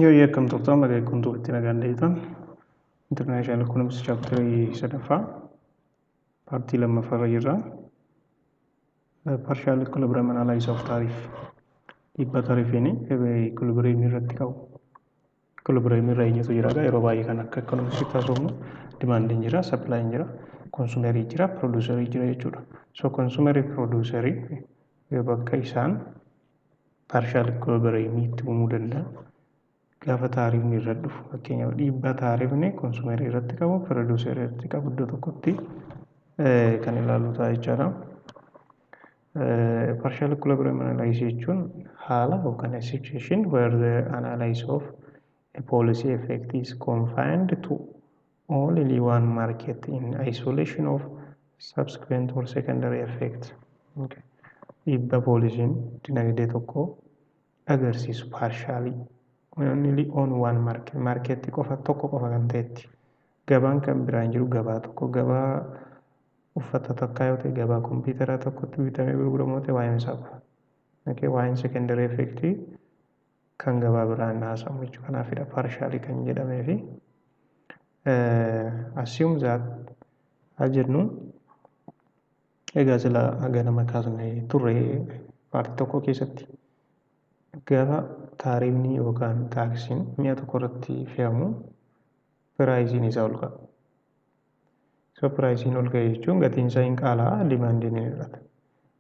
Yoo akkam turtan, baga eegumtuu nagaan deebitan. International Economics chapterii sadaffaa partii lammaffaarra jirra. Partial equilibrium analysis of tariff, dhiibbaa tarifiin equilibrium irratti qabu. Equilibrium irra eenyutu jira? Yeroo baay'ee kan akka economics taasifnu demandiin jira, supplyin jira, consumerii jira, producerii jira jechuudha. So consumerii, producerii bakka isaan partial equilibrium itti uumuu danda'an gaafa tariffni irra dhufu, fakkeenyaaf dhiibbaa tariffni consumerii irratti qabu, producerii irratti qabu iddoo tokkotti kan ilaallu ta'a jechaadha. Partial equilibrium analysis jechuun haala yookaan a situation where the analysis of a policy effect is confined to only one market in isolation of subsequent or secondary effect. Okay. Dhiibba policyn dinagdee tokko agarsiisu partially only on one market, marketii qofa, tokko qofa kan ta'etti, gabaan kan biraan jiru gabaa tokko, gabaa uffata takkaa yoo ta'e, gabaa kompiitaraa tokkotti bitamee gurguramu yoo ta'e, waa'een isaa qofa. Okay, waa'een secondary effect kan gabaa biraan haasamu jechuudha. Kanaafidha partially kan jedhamee fi assume that haa jennu. Egaa sila haga nama kaasne turre partii tokko keessatti, gaafa tariffni yookaan taxiin mi'a tokko irratti fe'amu priceiin isaa ol ka'a. So priceiin ol ka'e jechuun gatiin isaa hin qaala'a, demandiin ni hir'ata.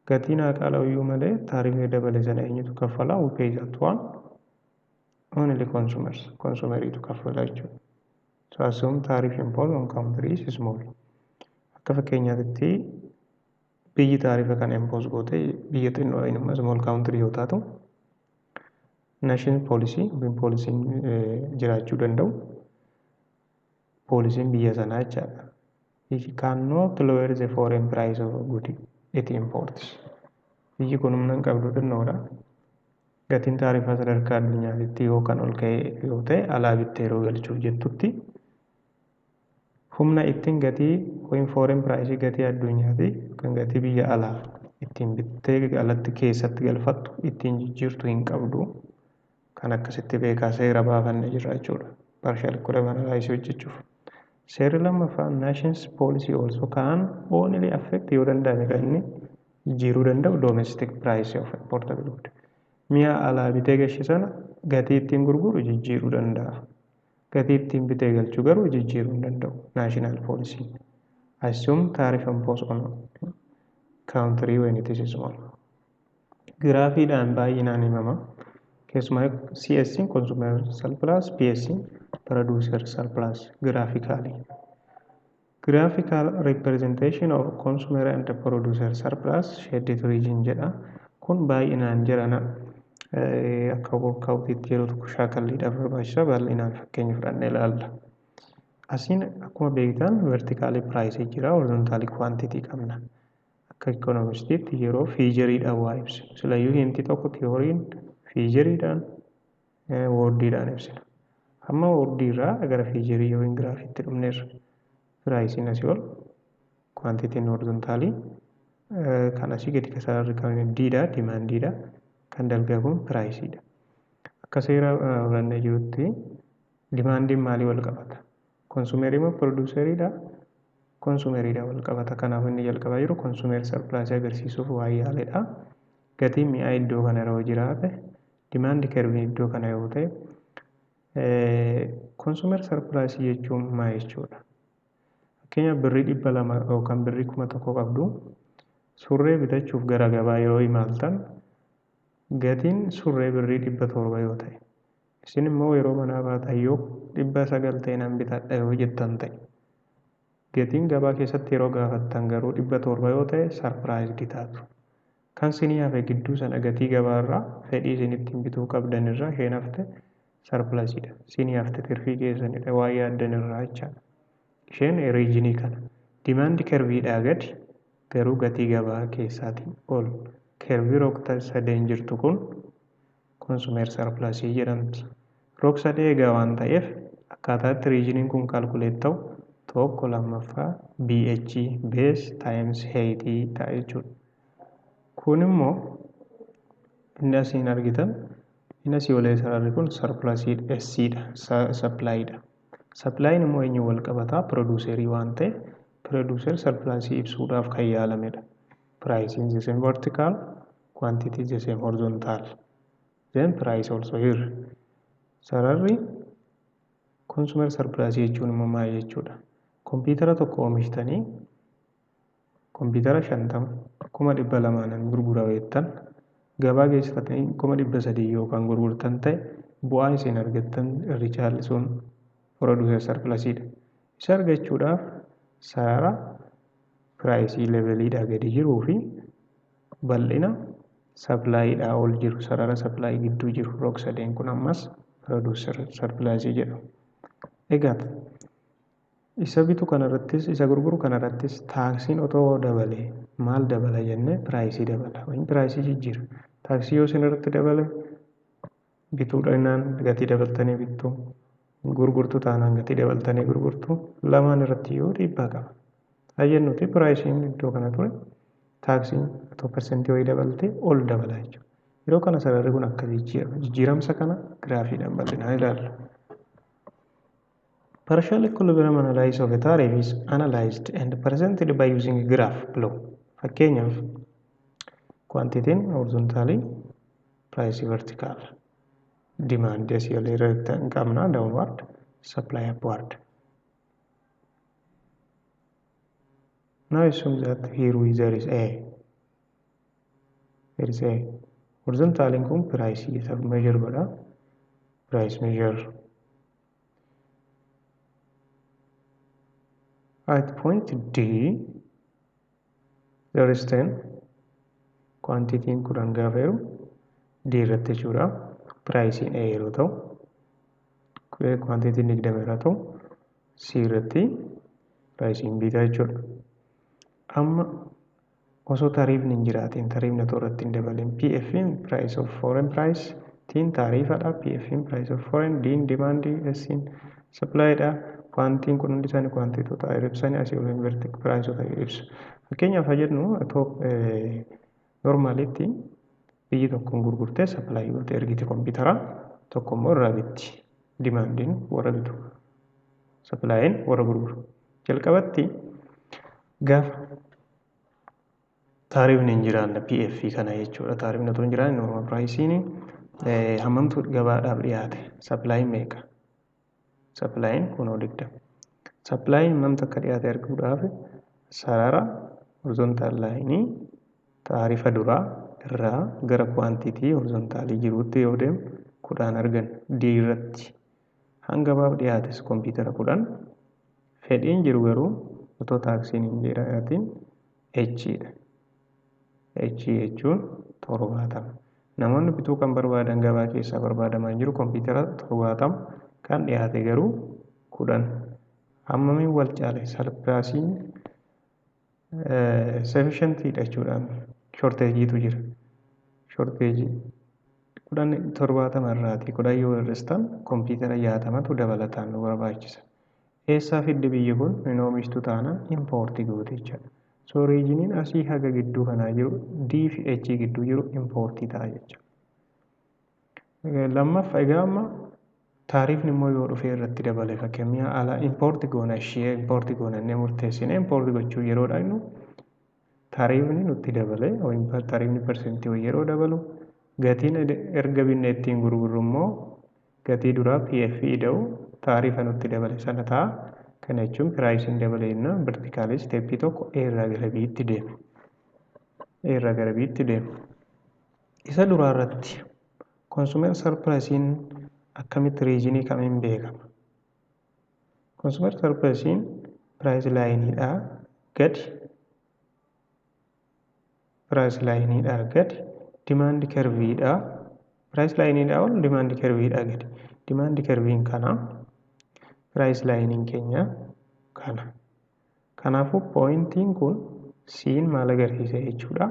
Gatiin haa qaala'u iyyuu malee tariffni dabale sana eenyutu kaffala? Who pays that one? Only consumers. Consumeriitu kaffala jechuudha. So assume tariff imposed on country is small. Akka fakkeenyaatti biyyi tariffa kana impose goote biyya xinnoo immoo small country yoo taatu, nation policy policyn jiraachuu danda'u policyn biyya sanaa jechaadha. It cannot lower the foreign price of good it imports. Biyyi kun humna hin qabdu, xinnoodha. Gatiin taarifaa sadarkaa addunyaatti yoo kan ol ka'e yoo ta'e, alaa bittee yeroo galchuuf jettutti humna ittiin gatii yookiin foreign price, gatii addunyaati yookiin gatii biyya alaa ittiin bittee alatti keessatti galfattu ittiin jijjiirtu hin qabdu. Kan akkasitti beekaa seera baafannee jirra jechuudha. Partial equilibrium analysis hojjechuuf. Seerri lammaffaan, nations policy also can only affect, yoo danda'ame kan inni jijjiiruu danda'u, domestic price of importable good. Mi'a alaa bitee gashe sana gatii ittiin gurguru jijjiiruu danda'a. Gatii ittiin bitee galchu garuu jijjiiruu hin danda'u national policy. Assume tariff imposed on country when it is small. Giraafiidhaan baay'inaan himama. Keessumaa CS consumer surplus, PS producer surplus graphically. Graphical representation of consumer and producer surplus shaded region jedha. Kun baay'inaan jedhana akka workoutiitti yeroo tokko shaakalliidhaaf barbaachisa, bal'inaan fakkeenya fudhannee ilaalla. Asiin akkuma beektan vertically price jira, horizontally quantity qabna. Akka economistiitti yeroo figureiidhaan waa ibsinu. Silayyuu hinti tokko theoryn figureiidhaan, wordiidhaan ibsina. Amma wordiirraa gara figureii yookiin giraafiitti dhufneerra. Priceiin asii ol, quantityn horizontally, kan asii gadi sararri kan Ddha, demandiidha. Kan dalgaa kun priceiidha. Akka seera barannee jirutti demandiin maalii wal qabata? Consumerii moo produceriidha? Consumeriidha wal qabata. Kanaaf inni jalqabaa jiru consumer surplusii agarsiisuuf waan yaaledha. Gatiin mi'aa iddoo kana yeroo jiraate, demand curveiin iddoo kana yoo ta'e, consumer surplusii jechuun maal jechuudha? Fakkeenyaaf birrii 200 yookaan birrii 1000 qabdu, surree bitachuuf gara gabaa yeroo imaltan, gatiin surree birrii 700 yoo ta'e, isin immoo yeroo manaa baatan yoo 900 ta'e nan bitadha yoo jettan ta'e, gatiin gabaa keessatti yeroo gaafattan garuu 700 yoo ta'e, surprised taatu. Kan isinii hafe gidduu sana gatii gabaarraa fedhii isin ittiin bituu qabdan irraa isheen hafte surplusiidha. Isinii hafte tirfii keessanidha waan yaaddan irraa jechaadha. Isheen regionii kana. Demand curveiidhaa gadi garuu gatii gabaa keessaatiin ol. Curveii rogta sadeen jirtu kun consumer surplusii jedhamti. Rog sadee egaa waan ta'eef, akkaataa itti regioniin kun calculate ta'u tokko lammaffaa BH, base times height ta'a jechuudha. Kun immoo inni asiin argitan Inni asii olee sararri kun surplusii S dha, supplyidha. Supplyin immoo eenyuun wal qabataa? Producerii waan ta'eef producer surplusii ibsuudhaaf kan yaalamedha. Pricing the same vertical, quantity the same horizontal. Then price also here. Sararri consumer surplus jechuun immoo maal jechuudha? Kompiitara tokko oomishtanii kompiitara 50 200,000 gurgura jettan, gabaa geessifatanii 300,000 yookaan gurgurtan ta'e, bu'aa isin argattan irri caalli sun producer surplusiidha. Isa argachuudhaaf sarara priceii leveliidhaa gadi jiruu fi bal'ina supplyiidhaa ol jiru, sarara supplyii gidduu jiru rog-sadeen kun ammas producer surplusii jedhamu. Egaa isa bitu kanarrattis isa gurguru kanarrattis taaksiin otoo dabalee maal dabala jennee, priceii dabala. Wayii priceii jijjiira. Taaksii yoo isin irratti dabale, bituudhaan gatii dabaltanii bittu, gurgurtu taanaan gatii dabaltanii gurgurtu, lamaan irratti yoo dhiibbaa qaba. Haa jennuuti priceiin iddoo kana ture, taaksiin otoo percentii wayii dabalte ol dabala jechuudha. Yeroo kana sararri kun akka jijjiirama. Jijjiiramsa kana giraafiidhaan bal'inaan ilaalla. Partial equilibrium analysis of a tariff is analyzed and presented by using a graph below. Fakkeenyaaf, quantityin horizontalii, price vertical. Demand asii olii irratti hin qabna, downward, supply upward. Now assume that here we there is A. There is A. Horizontaliin kun price isa measure godha. Price measure. At point D there is 10, quantityin 10 gaafa jiru D irratti jechuudha. Priceiin A yeroo ta'u, quantityin 20 yeroo ta'u, C irratti priceiin B ta'a jechuudha. Amma osoo tariifni hin jiraatin, tariifni otoo irratti hin dabalin, PF'n price of foreign price, T'n tariifadha, PF'n price of foreign, D'n demand, S'n supplyidha. Quantityin kun hundi isaanii quantitoota ibsanii asii oliin vertical priceota ibsu. Fakkeenyaaf haa jennu, otoo normalitti biyyi tokko gurgurtee supply goote ergite, kompiitara tokko immoo irraa bitti. Demandiin warra bitu, supplyin warra gurguru. Jalqabatti gaafa taarifni hin jiraanne, PF kana jechuudha. Taarifni otoo hin jiraanne normal priceiin hammamtu gabaadhaaf dhiyaate? Supplyin meeqa? Supplyin kunoo 20. Supplyin hammamtu akka dhiyaate arguudhaaf sarara horizontal lineii taarifa duraa irraa gara quantity horizontalii jiruutti yoo deemu 10 arganna. D irratti hanga gabaaf dhiyaates kompiitara 10, fedhiin jiru garuu otoo taaksiin hin jiraatin H dha. H jechuun 70. Namoonni bituu kan barbaadan, gabaa keessaa barbaadamaa jiru kompiitara 70, kan dhiyaate garuu 10. Hammamiin wal caale? Surplusiin sufficientidha jechuudha. Shortageiitu jira. Shortageii 10, 70 irraatii 10 yoo hir'istan kompiitara 60tu dabalataan nu barbaachisa. Eessaa fiddi biyyi kun? Hin oomishtu taanaan importii goote jechuudha. So regioniin asii haga gidduu kanaa jiru, D fi H gidduu jiru, importii ta'a jechuudha. Lammaffaa, egaa amma taariifni immoo yoo dhufee irratti dabale, fakkeenyaaf ala importii goona, ishee importii goona inni murteessine, importii gochuu yeroo dhaqnu taariifni nutti dabale, taariifni percentii yeroo dabalu, gatiin erga binne ittiin gurgurru immoo gatii duraa PF ida'u taarifa nutti dabale sana ta'a. Kana jechuun priceiin dabale jennaan verticalii stepii tokko A irraa gara B'tti deema. A irraa gara B'tti deema. Isa duraa irratti consumer surplusiin akkamitti, regionii kamiin beekama? Consumer surplusiin price lineiidhaa gadi, price lineiidhaa gadi, demand curveiidhaa, price lineiidhaa ol, demand curveiidhaa gadi. Demand curveiin kana, price lineiin keenya kana. Kanaafuu pointiin kun C'n maal agarsiisa jechuudha?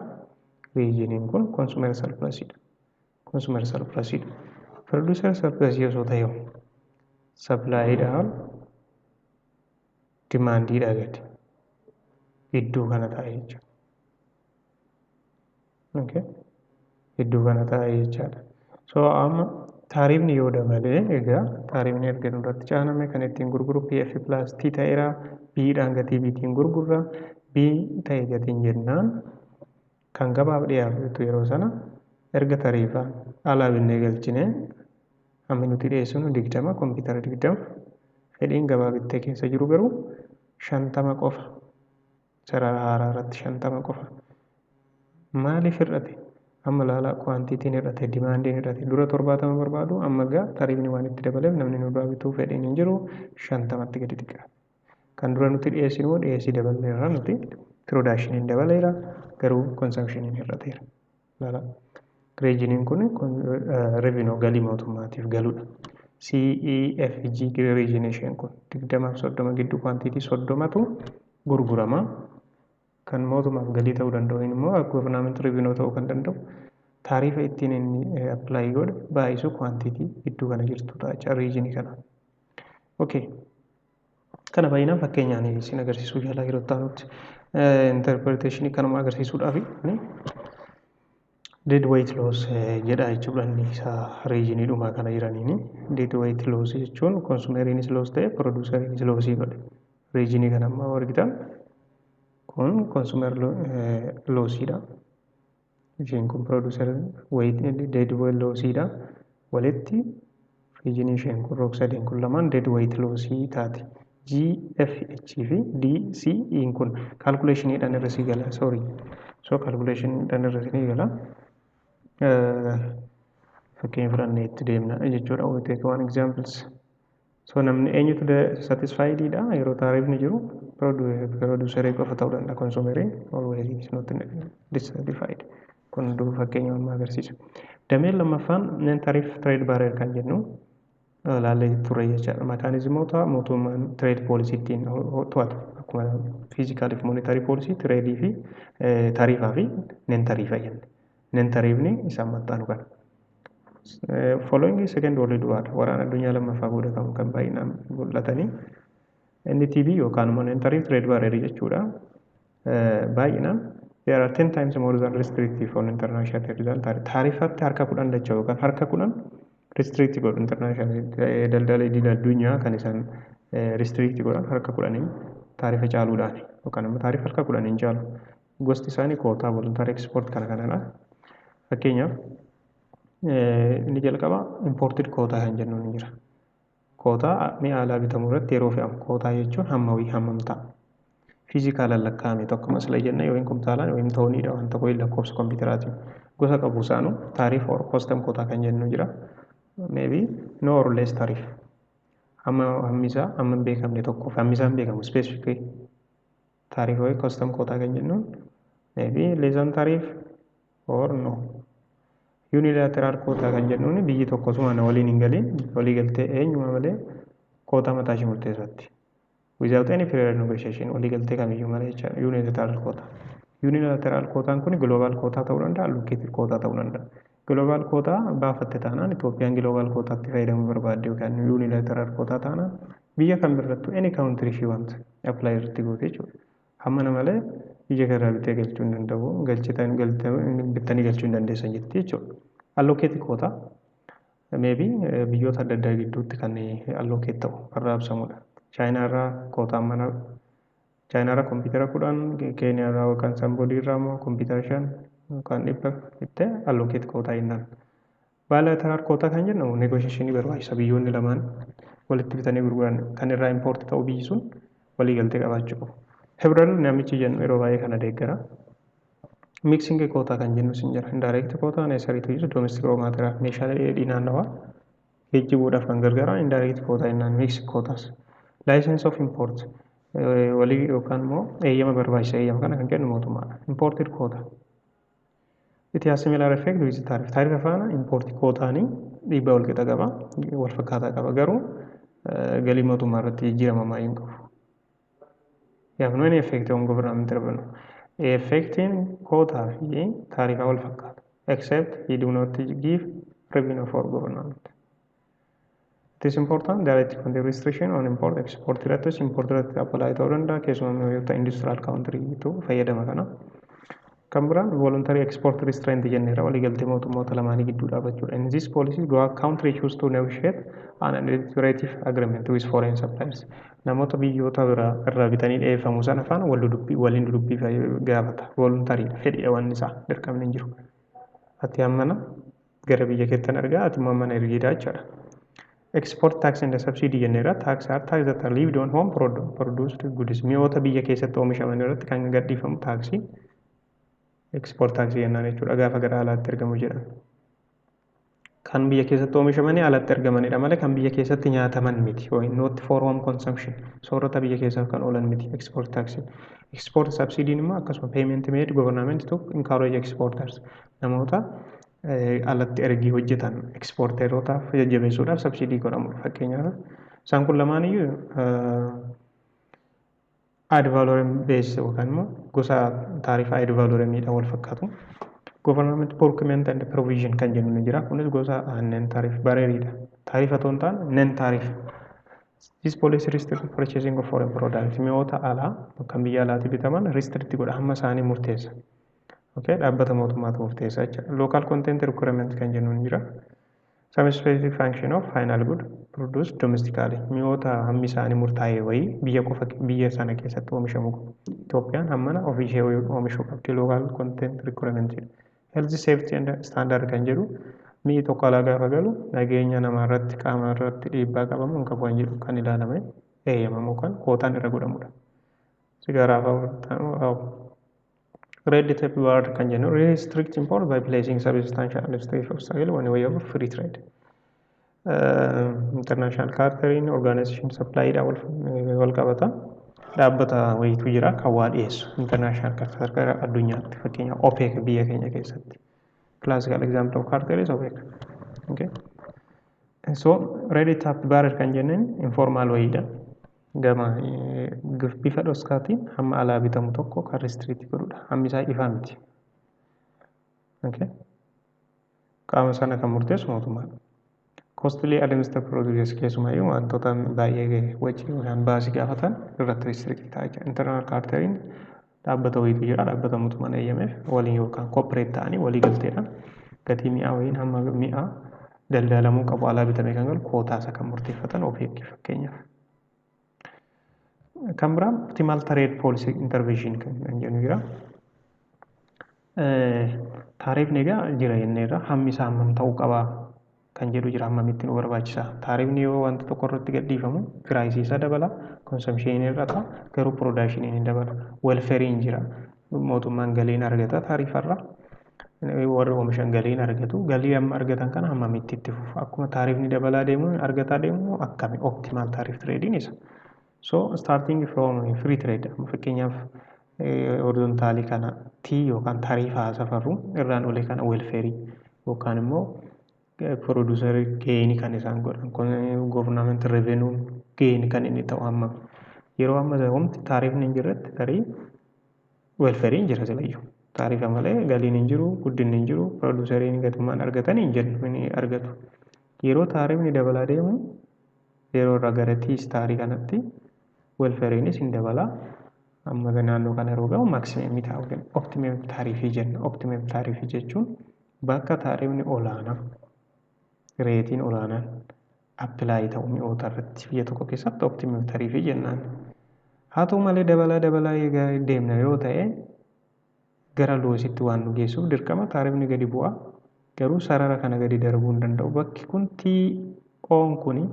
Regioniin kun consumer surplusiidha. Consumer surplusiidha. Producer surplusii osoo ta'e, supplyiidhaa ol, demandiidhaa gadi, gidduu kana ta'a jechuudha. Okay. Gidduu kana ta'a jechaadha. So amma Taariifni yoo dabalee, egaa taariifni erga nurratti caaname, kan ittiin gurguru PF plus T ta'eera. B'dhaan gatii B'tiin gurgurra. B ta'e gatiin jennaan, kan gabaaf dhiyaatu yeroo sana erga tariifaa alaa binnee galchine, hammi nuti dhiyeessinu 20, kompiitara 20, fedhiin gabaa bittee keessa jiru garuu 50 qofa, sarara haaraa irratti 50 qofa. Maaliif hir'ate? Amma ilaalaa, quantityn hir'ate, demandiin hir'ate. Dura 70 barbaadu, amma gaa tariifni waan itti dabaleef namni nurraa bituu fedhiin hin jiru, 50tti gadi xiqqaate. Kan dura nuti dhiyeessinu immoo dhiyeessii dabaleerra, nuti productioniin dabaleera, garuu consumptioniin hir'ateera. Ilaalaa. Regioniin kun revenue, galii mootummaatiif galudha. CEFG region isheen kun 20f 30 gidduu quantity 30tu gurgurama. Kan mootummaaf galii ta'uu danda'u immoo government revenue ta'uu kan danda'u taarifa ittiin inni apply godhe baay'isu quantity gidduu kana jirtu ta'a jecha regionii kana. Okay. Kana baay'inaan fakkeenyaan isin agarsiisuu jaalaa yeroo ta'anutti interpretation kanuma agarsiisuudhaaf. Dead weight loss jedha jechuudha inni isa regionii dhumaa kana jiraniini. Dead weight loss jechuun consumeriinis loss ta'e, produceriinis lossii godhe. Regionii kana amma argitan kun consumer lossiidha. Isheen kun producer weight dead weight lossiidha. Walitti regionii isheen kun rog-sadeen kun lamaan dead weight lossii taati. G, F, H fi D, C, E kun calculationiidhaan irra sii gala. Sorry. So calculationiidhaan irra sii gala. Fakkeenya fudhannee itti deemna jechuudha. We take one examples. So namni eenyutu satisfied dha yeroo taarifni jiru? Producerii qofa ta'uu danda'a. Consumeriin always is not dissatisfied. Kun hunduu fakkeenya amma agarsiisa. Dameen lammaffaan non tariff trade barrier kan jennu laallee turre jechaadha. Mechanismoota mootummaan trade policy ittiin to'atu akkuma fiscal fi monetary policy, tradeii fi tariifaa fi non tariifa jenne. Non tariifni isaan maxxanu kana. Following Second World War, waraana addunyaa lammaffaa booda kan baay'inaan mul'atanii NTB yookaan immoo non tariff trade barrier jechuudha. Baay'inaan they are 10 times more than restrictive on international trade than tariff. Taarifatti harka 10 dachaa yookaan harka 10 restrict godhu. International daldala idil addunyaa kan isaan restrict godhan harka 10n taarifa caaluudhaan yookaan immoo taarifa harka 10n caalu. Gosti isaanii quota, voluntary export kana kanadha. Fakkeenyaaf, inni jalqaba imported quota kan jennuun ni jira. Quota mi'a alaa bitamuu irratti yeroo fe'amu, quota jechuun hamma wayii, hammam ta'a. Physicalaan lakkaa'ame tokko masla jenna, yookiin kumtaalaan yookiin tooniidha, waan tokko lakkoofsa kompiitaraatiin gosa qabu isaanu tariff or custom quota kan jennu jira. Maybe no or less tariff. Hamma hammi isaa hamma hin beekamne tokkoof, hammi isaa hin beekamu, specific tariff yookiin custom quota kan jennuun maybe less than tariff or no. Unilateral quota kan jennuun biyyi tokko osuma na waliin hin galiin, walii galtee eenyuma malee quota mataa ishee murteessatti. Without any prior negotiation, walii galtee kamiyyuu malee jechaadha. Unilateral quota. Unilateral quotaan kun global quota ta'uu danda'a, allocated quota ta'uu danda'a. Global quota baafatte taanaan, Itoophiyaan global quotaatti fayyadamuu barbaadde yookaan unilateral quota taanaan, biyya kam irrattuu any country she want apply irratti goote jechuudha. Hammana malee biyya kanarraa bitee galchuu hin danda'u, galchitan bittanii galchuu hin dandeessan jetti jechuudha. Allocated quota maybe biyyoota adda addaa gidduutti kan allocate ta'u, kan raabsamudha. Chaayinaa irraa quotaan mana Chaayinaa irraa kompiitara 10, Keeniyaa irraa yookaan Samboodii irraa immoo kompiitara 5 yookaan 100 itti allocate quota jennaan. Bilateral quota kan jennu negotiationii barbaachisa, biyyoonni lamaan walitti bitanii gurguran kan irraa import ta'u biyyi sun walii galtee qabaachuu qabu. Haeberl namichi jennu yeroo baay'ee kana deeggara. Mixing quota kan jennu sin jira. Indirect quota necessary to use domestic raw material, meeshaalee dheedhii naannawaa geejjibuudhaaf kan gargaaran indirect quota jennaan, mix quotas. License of import walii yookaan immoo eeyyama barbaachisa, eeyyama kana kan kennu mootummaadha. Imported quota. It has similar effect with tariff. Tarifa faana import quotaanii dhiibbaa wal qixa qaba, wal fakkaataa qaba, garuu galii mootummaa irratti jijjiirama hin qabu. You have no any effect on government revenue. Effectiin quota fi taarifa wal fakkaata. Except he do not give revenue for government. It is important direct country restriction on import export irrattis import irratti apply ta'uu danda'a, keessumaa biyyoota industrial country tu fayyadama kana. Kan biraan voluntary export restraint jenneera, waliigaltee mootummoota lamaanii gidduu dhaabachuudha. In this policy, go country choose to negotiate an administrative agreement with foreign suppliers. Namoota biyyoota biraa irraa bitanii dhiyeeffamu sana faana wal dudubbii waliin dudubbii gaafata. Voluntary fedhiidha, wanni isaa dirqamni hin jiru. Ati hammana gara biyya keettan ergaa, ati immoo hammana ergiidha jechaadha. Export tax and subsidy jenneera. Tax are tax that are levied on home produced goods. Mi'oota biyya keessatti oomishaman irratti kan gadhiifamu taaksii export tax jennaan jechuudha, gaafa gara alaatti ergamu jedhan. Kan biyya keessatti oomishamanii alatti ergamanidha malee kan biyya keessatti nyaataman miti. Not for home consumption. Soorata biyya keessaaf kan oolan miti export tax. Export subsidiin immoo akkasuma payment made government to encourage exporters. Namoota alatti ergii hojjetan, exporterootaaf jajjabeessuudhaaf subsidii godhamudha fakkeenyaaf. Isaan kun lamaan iyyuu ad valorem base yookaan immoo gosa taarifaa ad valoremiidhaan wal fakkaatu. Government procurement and provision kan jennu ni jira. Kunis gosa non tariff barrieriidha. Taarifa otoo hin taane non tariff. This policy restrict purchasing of foreign products. Mi'oota alaa kan biyya alaatti bitaman restrict godha, hamma isaanii murteessa. Okay, dhaabbata mootummaatu murteessa jechuudha. Local content requirement kan jennu ni jira. Some specific function of final good produced domestically. Mi'oota hammi isaanii murtaa'e wayii biyya qofa biyya sana keessatti oomishamu qabu. Itoophiyaan hammana ofii ishee oomishuu qabdi. Local content requirement. Health safety and standard kan jedhu, mi'i tokko alaa gaafa galu nageenya namaa irratti, qaama irratti dhiibbaa qabamu hin qabu kan jedhu kan ilaalame eeyyamamu kan kootaan irra godhamudha. Sigaaraa fa'aa. Red tape barrier kan jennu restrict import by placing substantial administrative obstacle on way of free trade. International cartel organization supply dha wal qabata. Dhaabbata wayiitu jira kan waa dhiyeessu international cartel addunyaatti, fakkeenya OPEC biyya keenya keessatti. Classical example of cartel is OPEC. Okay. So red tape barrier kan jenneen informal wayiidha. Gama bifa dhoskaatiin hamma alaa bitamu tokko kan restrict godhudha. Hammi isaa ifaa miti. Okay. Qaama sana kan murteessu mootummaadha. Costly administrative procedures, keessumayyuu wantoota baay'ee wajji yookaan baasii gaafatan irratti restrict ta'a jechuudha. Internal carteliin dhaabbata wayiitu jira, dhaabbata mootummaan eeyyameef waliin yookaan cooperate ta'anii walii galteedhaan gatii mi'aa wayiin hamma mi'aa daldalamuu qabu alaa bitamee kan galu kootaa isa kan murteeffatan OPEC fakkeenyaaf. Kan biraan optimal trade policy intervention kan jennu jira. Taariifni egaa jira jenneerra, hammi isaa hammam ta'uu qaba kan jedhu jira, hammamitti nu barbaachisa. Taariifni yoo wanta tokko irratti gadhiifamu priceii isaa dabala, consumptionii hir'ata, garuu productioniin hin dabala. Welfareiin jira. Mootummaan galiin argata taariifarra. Warri oomishan galiin argatu. Galii amma argatan kana hammamitti itti fufa? Akkuma taariifni dabalaa deemu argataa deemu akkami? Optimal tariff tradeiin isa. So starting from free trade, fakkeenyaaf horizontalii kana T yookaan tariifaa safarru, irraan olee kana welfareii yookaan immoo producerii gainii kan isaan godhan, government revenue gainii kan inni ta'u hammam? Yeroo amma homti taariifni hin jirretti tarii welfareiin jira silayyuu. Taariifa malee galiin hin jiru, guddinni hin jiru, produceriin gatummaan argatan hin jennu, ni argatu. Yeroo taariifni dabalaa deemu, yeroo irraa gara T starii kanatti welfareiinis hin dabalaa. Amma naannoo kana yeroo gahu maximumii ta'a, optimum tariffii jenna. Optimum tariffii jechuun bakka taariifni olaanaa, rateiin olaanaan apply ta'u mi'oota irratti biyya tokko keessatti optimum tariffii jennaan. Haa ta'u malee dabalaa dabalaa deemna yoo ta'e gara lossitti waan nu geessuuf dirqama taariifni gadi bu'a. Garuu sarara kana gadi darbuu hin danda'u. Bakki kun TO'n kuni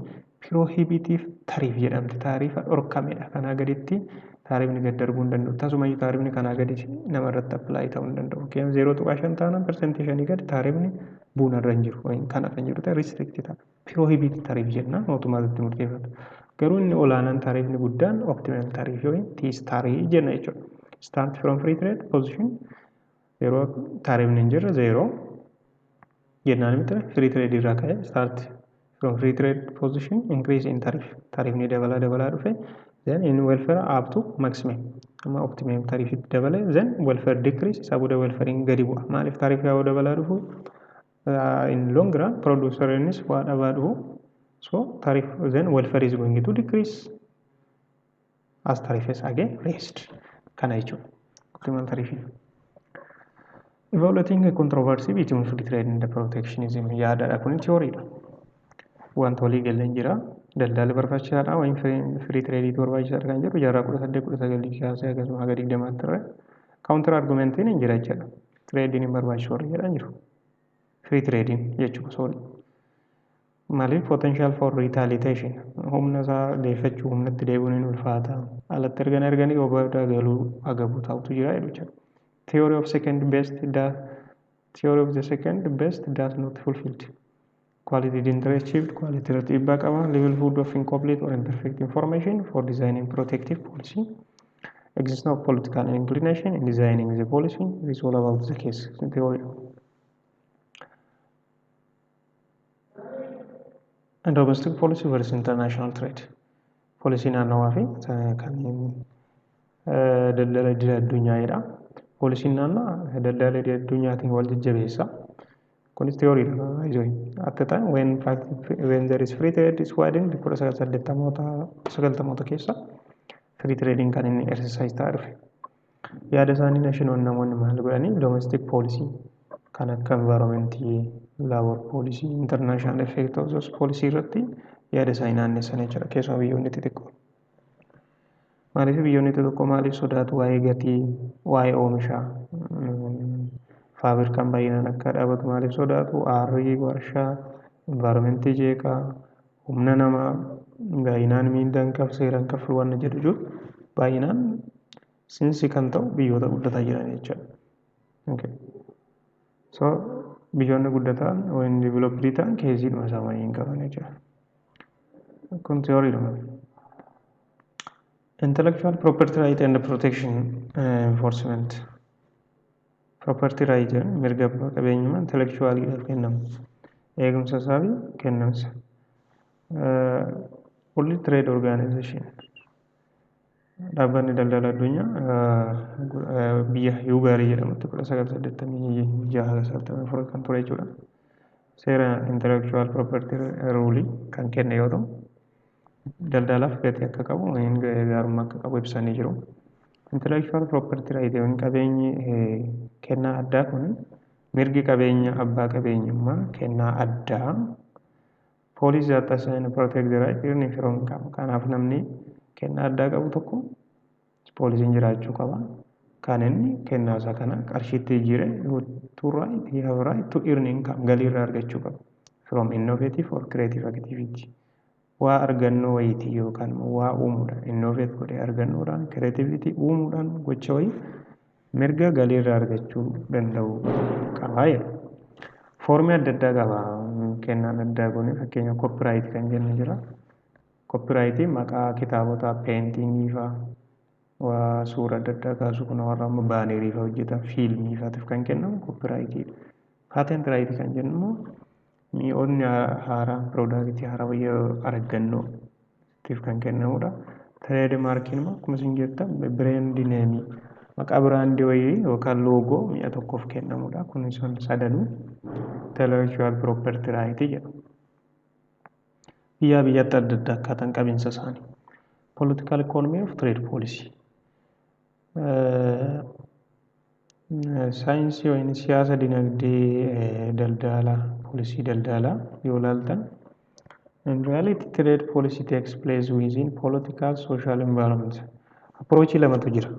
prohibitive tariff jedhamti. Taariifa dhorkamedha. Kanaa gaditti taariifni gad darbuu hin danda'u. Tasumayyuu taariifni kanaa gadi namarratti apply ta'uu hin danda'u. Fakkeenyaaf 0.5 taanaan 5% gadi taariifni buunarra hin jiru. Kanarra hin jiru ta'e restrict ta'a. Prohibitive tariff jenna, mootummaatti murteeffata. Garuu inni olaanaan, taariifni guddaan optimal tariff yookiin T starii jenna jechuudha. Start from free trade position, yeroo taariifni hin jirre zeeroo jennaan miti, free trade irraa ka'e, start from free trade position, increase in tariff, taariifni dabalaa dabalaa dhufe, then in welfare up to maximum, amma optimum tariff dabale, then welfare decrease. Isaa booda welfarein gadi bu'a. Maaliif? Taariif yeroo dabalaa dhufu in long run producerinis waa dhabaa dhufu. So tariff, then welfare is going to decrease as tariff is again raised. Kana jechuudha optimal tariff. Evaluating a controversy between free trade and protectionism yaadaadha. Kun theoryidha. Wanta walii galeen jira. Daldalli barbaachisaadha wayin free tradeiitu barbaachisaadha kan jedhu jaarraa 18, 19 kaasee akkasuma haga 20tti irra counter argumentiin hin jira jechuudha. Tradeiin hin barbaachisu warri jedhan jiru. Free tradeiin jechuudha, sorry. Maaliif? Potential for retaliation, humna isaa deeffachuu, humnatti deebi'uun hin ulfaata. Alatti ergan erganii booda galuu agabu ta'utu jira jechuudha. Theory of second best, the theory of the second best does not fulfilled. Quality interest achieved, quality irratti dhiibbaa qaba. Livelihood of incomplete or imperfect information for designing protective policy. Existence of political inclination in designing the policy. It is all about the case theory. And domestic policy versus international trade. Policy naannawaa fi kan daldala idil addunyaa'edha. Policyn naannoo daldala idil addunyaatiin wal jajjabeessa. Kunis theoryidha. At the time when there is free trade is widened, 1980moota 90moota keessa free trading kan inni exercise ta'aa dhufe. Yaada isaanii nationoonni namoonni maal godhanii domestic policy kan akka environmentii, labor policy, international effect of those policy irratti yaada isaanii naannessan jechuudha. Keessumaa biyyoonni xixiqqoo. Maaliif biyyoonni xixiqqoo maaliif sodaatu? Waa'ee gatii, waa'ee oomishaa, faabirikaan baay'inaan akka dhaabatu maaliif sodaatu? Aarrii warshaa, environmentii jeeqaa, humna namaa baay'inaan miindaan kaf seeraan kaffalu waan jedhu jiru baay'inaan sinsi kan ta'u biyyoota guddataa jiran jechuudha. Okay. So biyyoonni guddatan yookiin developed ta'an caseiidhuma isaa hin qaban jechuudha. Kun theoryidhuma. Intellectual property right and protection enforcement. Property right mirga abbaa qabeenyummaa intellectualiidhaaf kennamu. Eegumsa isaa fi kennamsa. World Trade Organization, dhaabbanni daldala addunyaa, biyya Hungary jedhamutti 1986 94 kan ture jechuudha. Seera intellectual property rule kan kenne yoo ta'u, daldalaaf gatii akka qabu, gaarummaa akka qabu ibsanii jiru. Intellectual property right yookiin qabeenyi kennaa addaa kun, mirgi qabeenya abbaa qabeenyummaa kennaa addaa policy that assign protect the right earning from income. Kanaaf namni kennaa addaa qabu tokko policyn jiraachuu qaba. Kan inni kennaa isaa kana qarshiitti jijjiire to right, he have right to earn income, galii irraa argachuu qaba. From innovative or creative activity. Waa argannoo wayiitii yookaan waa uumuudhaan, innovate godhee argannoodhaan, creativity uumuudhaan, gocha wayii mirga galii irraa argachuu danda'u qaba jedha. Formii adda addaa qaba kennaan addaa kun. Fakkeenya copyright kan jennu jira. Copyrightiin maqaa kitaabota, paintingii fa'aa, waa suura adda addaa kaasu kun, warra amma bannerii fa'aa hojjetan, fiilmii fa'aatiif kan kennamu copyrightiidha. Patent rightii kan jennu immoo mi'oonni haaraa, productii haaraa yeroo argannootiif kan kennamudha. Trade markiin immoo akkuma isin jettan brand nameii, maqaa brandii wayii yookaan logo mi'a tokkoof kennamudha. Kunis sadanuu intellectual property right jedhamu. Biyyaa biyyatti adda adda akkaataan qabiinsa isaanii. Political economy of trade policy. Saayinsii yookiin siyaasa dinagdee daldalaa, policy daldalaa yoo ilaaltan, in reality trade policy takes place within political social environment. Approachii lamatu jira.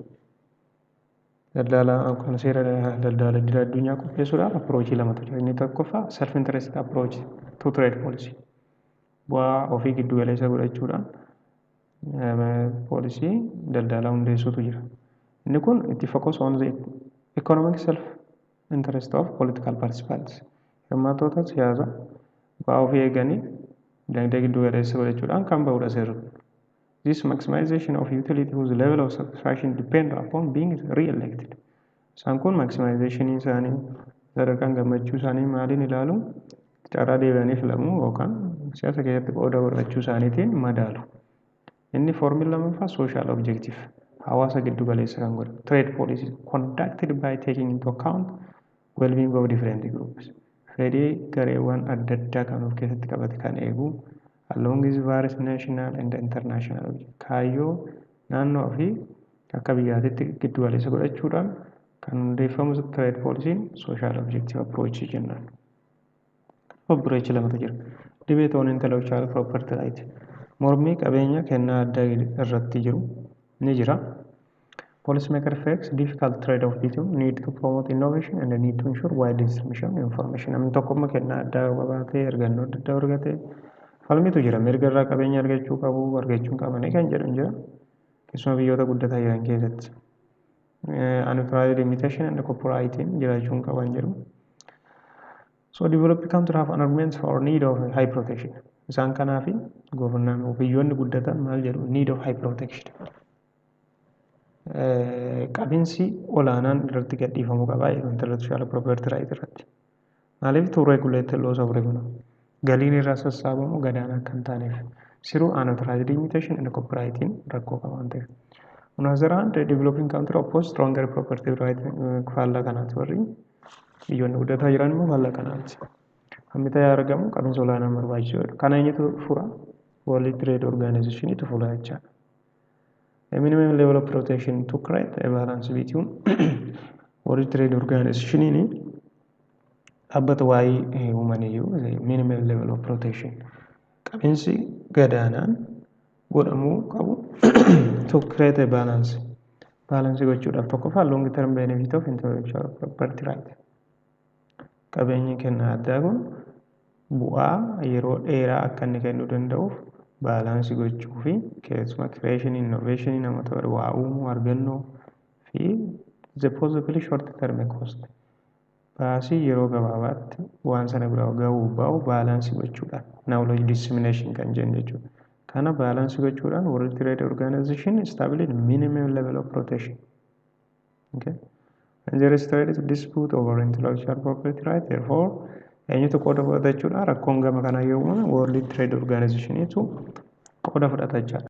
Daldala yookaan seera daldala idil addunyaa qopheessuudhaaf approachii lamatu jira. Inni tokkoffaa self interest approach to trade policy. Bu'aa ofii giddu galeessa godhachuudhaan policy daldalaa hundeessuutu jira. Inni kun itti focus on the economic self interest of political participants. Hirmaattoota siyaasaa bu'aa ofii eeganii dinagdee giddu galeessa godhachuudhaan kan bahudha seerri kun. This maximization of utility whose level of satisfaction depend upon being re-elected. Isaan kun maximization isaanii, sadarkaan gammachuu isaanii maaliin ilaalu? Carraa deebi'anii filamuu yookaan siyaasa keessatti qooda godhachuu isaaniitiin madaalu. Inni formiin lammaffaa social objective, hawaasa giddu galeessa kan godhu. Trade policy conducted by taking into account well-being of different groups. Fedhii gareewwan adda addaa kan of keessatti qabate kan eegu, along with various national and international, kaayyoo naannoo fi akka biyyaatitti giddu galeessa godhachuudhaan Kan hundeeffamu trade policyn social objective approach jennaan. Approach lamatu jira. Debate on intellectual property right. Mormii qabeenya kennaa addaa irratti jiru ni jira. Policymaker face difficult trade-off between need to promote innovation and the need to ensure wide distribution of information. Namni tokko amma kennaa addaa qabaatee, argannoo adda addaa argatee, falmitu jira. Mirga irraa qabeenya argachuu qabu, argachuu hin qabanii kan jedhu jira. Keessumaa biyyoota guddataa jiran keessatti. Unauthorized imitation and copyrighting jiraachuu hin qaban jedhu. So developed country have an argument for need of high protection. Isaan kanaafi biyyoonni guddatan maal jedhu? Need of high protection. Qabinsi olaanaan irratti gadhiifamuu qaba intellectual property right irratti. Maaliif? To regulate loss of revenue. Galiin irraa sassaabamu gadaanaa akka hin taaneef. Through unauthorized imitation and copyrighting rakkoo qaba waan ta'eef. On the other hand, developing country oppose stronger property right. Faallaa kanaati warri biyyoonni guddataa jiran immoo faallaa kanaati. Hammi ta'ee argamu qabinsa olaanaan barbaachisaadha. Kana eenyutu fura? World Trade Organization fura jechaadha. A minimum level of protection to create a balance between World Trade Organization dhaabbata waa'ee uumaniyyuu minimum level of protection, qabinsi gadaanaan godhamuu qabu, to create a balance, balance gochuudhaaf. Tokkoffaa, long term benefit of intellectual property right, qabeenyi kennaa addaa kun bu'aa yeroo dheeraa akka inni kennuu danda'uuf balance gochuu fi keessumaa creation, innovation, namoota waa uumuu, argannoo fi the possibly short term cost, baasii yeroo gabaabaatti waan sana bira gahuu ba'u balance gochuudhaan, knowledge dissemination kan jennu jechuudha. Kana balance gochuudhaan World Trade Organization established minimum level of protection. Okay. When there is trade dispute over intellectual property right, therefore, eenyutu qooda fudhata jechuudha? Rakkoon gama kanaa yoo uumame, World Trade Organizationitu qooda fudhata jechaadha.